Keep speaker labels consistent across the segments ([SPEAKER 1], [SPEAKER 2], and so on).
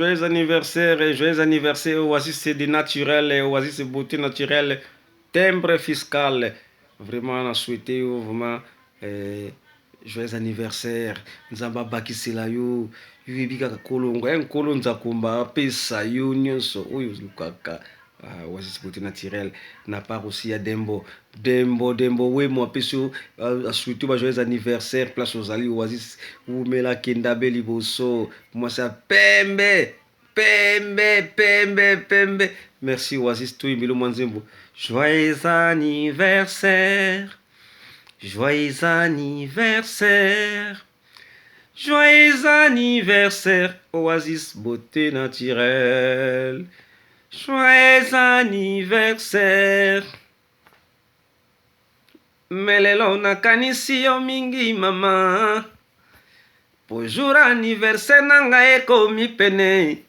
[SPEAKER 1] Joyeux anniversaire, joyeux anniversaire Oasis de naturel, Oasis beauté naturelle, timbre fiscal. Vraiment na souhaité yo vraiment joyeux anniversaire. Nzambe abakisela yo, yo yebi kaka kolongo ya nkolo nzakomba apesa yo nyonso oyo olukaka. Ah, Oasis beauté naturelle na part aussi ya Dembo Dembo Dembo Wemo apesi yo, asouhaité ba joyeux anniversaire place ozali. Oasis umela, kenda be liboso, mwasi ya pembe pembe pembe pembe. Merci Oasis, toyimbeli mwa nzembo joyeux anniversaire, joyeux anniversaire, joyeux anniversaire Oasis beauté naturelle, joyeux anniversaire. Me lelo nakanisi yo mingi mama, po jour anniversaire na ngai ekomi pene,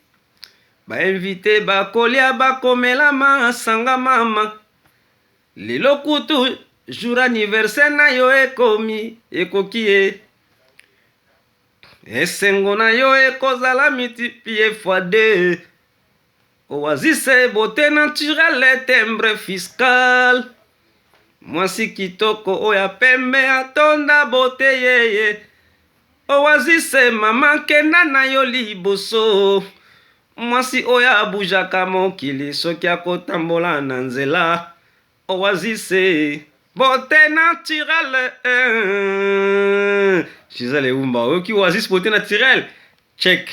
[SPEAKER 1] bainvite bakolia, bakomela masanga. Mama, lelo kutu jour anniversaire na yo ekomi, ekoki ye, esengo na yo ekozala multiplié fois deux. Oasis beauté naturelle, timbre fiscal, mwasi kitoko oyo pembe atonda beauté yeye. Oasis mama, kenda na yo liboso, mwasi oyo abujaka mokili soki akotambola na nzela. Oasis beauté naturelle, Gisèle Eumba, oyoki Oasis beauté naturelle, check.